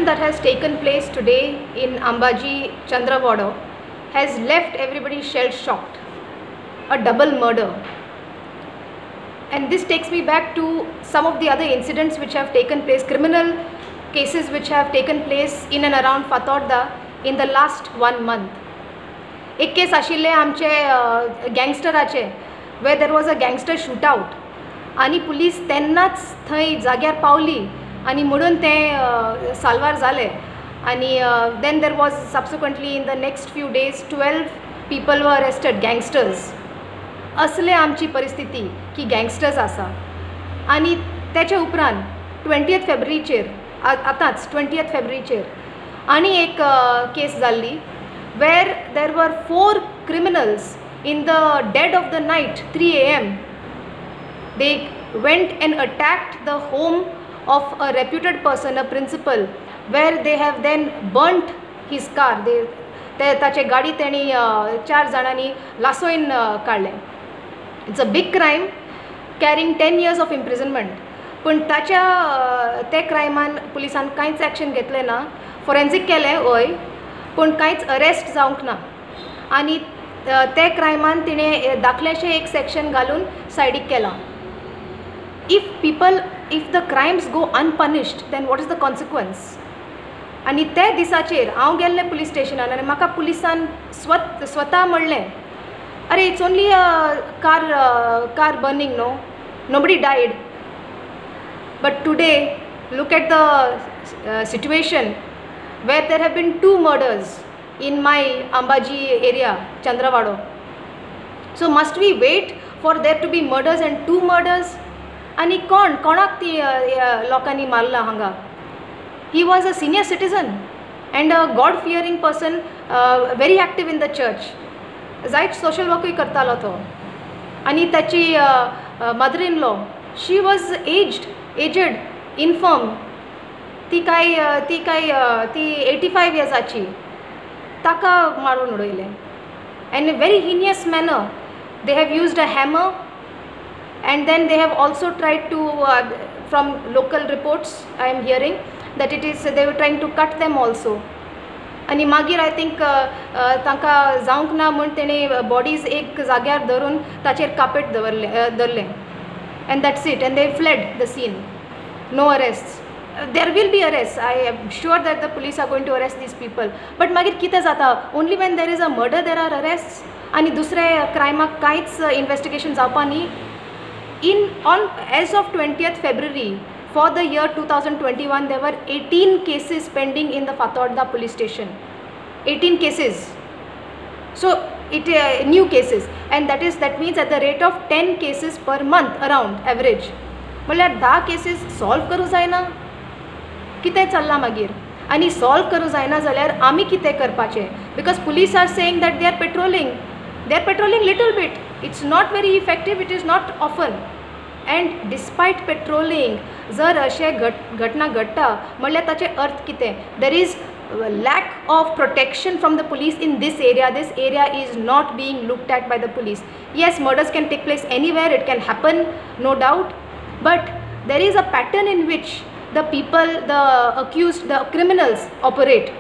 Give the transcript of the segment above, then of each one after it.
incident that has taken place today in Ambaji, Chandrawado has left everybody shell-shocked. A double murder. And this takes me back to some of the other incidents which have taken place, criminal cases which have taken place in and around Fatorda in the last 1 month. एक केस आशिल्ले आमचे गँगस्टराचे, where there was a gangster shootout आनी police तेन्नाच थंय जाग्यार पावली आनी म्हणून तें साल्वार जालें. आनी then there was subsequently in the next few days 12 people were arrested, gangsters. असले आमची परिस्थिती की गँगस्टर्स आसा. आनी तेच्या उपरांत 20 फेब्रुवारीचेर, आतांच 20 फेब्रुवारीचेर आनी एक केस जाल्ली where there were 4 criminals in the dead of the night, 3 a.m. They went and attacked the home of a reputed person, a principal, where they have then burnt his car. They ताचे गाडी तेणी 4 जाणांनी लासोवन काडलें. It's a big crime carrying 10 years of imprisonment. पूण ताच्या ते क्रायमान पुलिसान कांयच action घेतलें ना. फॉरेन्सीक केलें हय, पूण कांयच अरेस्ट जावंक ना. आनी ते क्रायमान तिणें दाखलेशें एक सेक्शन घालून सायडीक केलां. If people, if the crimes go unpunished, then what is the consequence? आनी ते दिसाचेर हांव गेल्लें पुलीस स्टेशनान आनी म्हाका पुलिसान स्वता म्हणलें, अरे it's only a car burning, no, nobody died. But today look at the situation where there have been 2 murders in my Ambaji area, Chandrawado. So must we wait for there to be murders and 2 murders? आनी कोण कोणाक ती लोकांनी मारला हांगा? He was a senior citizen and a God fearing person, very active in the church. जायत social वर्कूय करतालो तो. आनी ताची mother in law, she was aged, infirm. ती काय ती 85 इयर्साची, ताका मारून उडयलें. And a very heinous manner. They have used a hammer and then they have also tried to, from local reports I am hearing that it is they were trying to cut them also. आनी मागीर I think तांकां जावंक ना म्हूण तेणें bodies एक जाग्यार धरून ताचेर कापेट दवरलें धरलें. And that's it, and they fled the scene. No arrests. There will be arrests. I am sure that the police are going to arrest these people. But मागीर कितें जाता, only when there is a murder there are arrests. आनी दुसरे क्रायमाक कांयच investigation जावपा न्ही. As of 20th February for the year 2021, there were 18 cases pending in the Fatorda police station. 18 cases. So it new cases, and that means at the rate of 10 cases per month around average. म्हणल्यार 10 cases solve करूं जायना, कितें चल्लां मागीर? आनी solve करूं जायना जाल्यार आमी कितें करपाचें? Because police are saying that they are patrolling. They are patrolling little bit. It's not very effective, it is not often. And despite patrolling, जर अशें घटना घडटा म्हणल्यार ताचें अर्थ कितें? There is lack of protection from the police in this area. This area is not being looked at by the police. Yes, murders can take place anywhere, it can happen, no doubt. But there is a pattern in which the people, the accused, the criminals operate.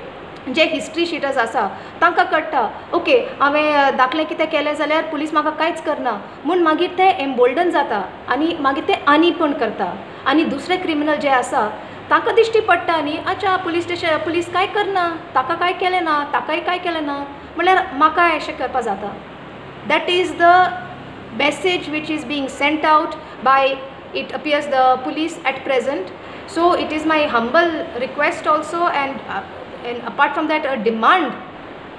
J history sheeters आसा तांकां कळटा, okay हांवें दाखलें कितें केलें जाल्यार police म्हाका कांयच करना म्हूण मागीर ते एम्बोल्डन जाता आनी मागीर ते आनी पण करता. आनी दुसरे क्रिमिनल जे आसा तांकां दिश्टी पडटा न्ही, अच्छा पुलीस स्टेशन पुलीस कांय करना, ताका कांय केलें ना, ताकाय कांय केलें ना, म्हणल्यार म्हाका अशें करपा जाता. That is the message which is being sent out by, it appears, the police at present. So it is my humble request also, and apart from that a demand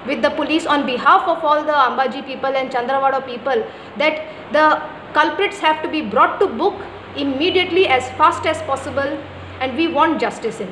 with the police on behalf of all the Ambaji people and Chandrawada people that the culprits have to be brought to book immediately as fast as possible, and we want justice in.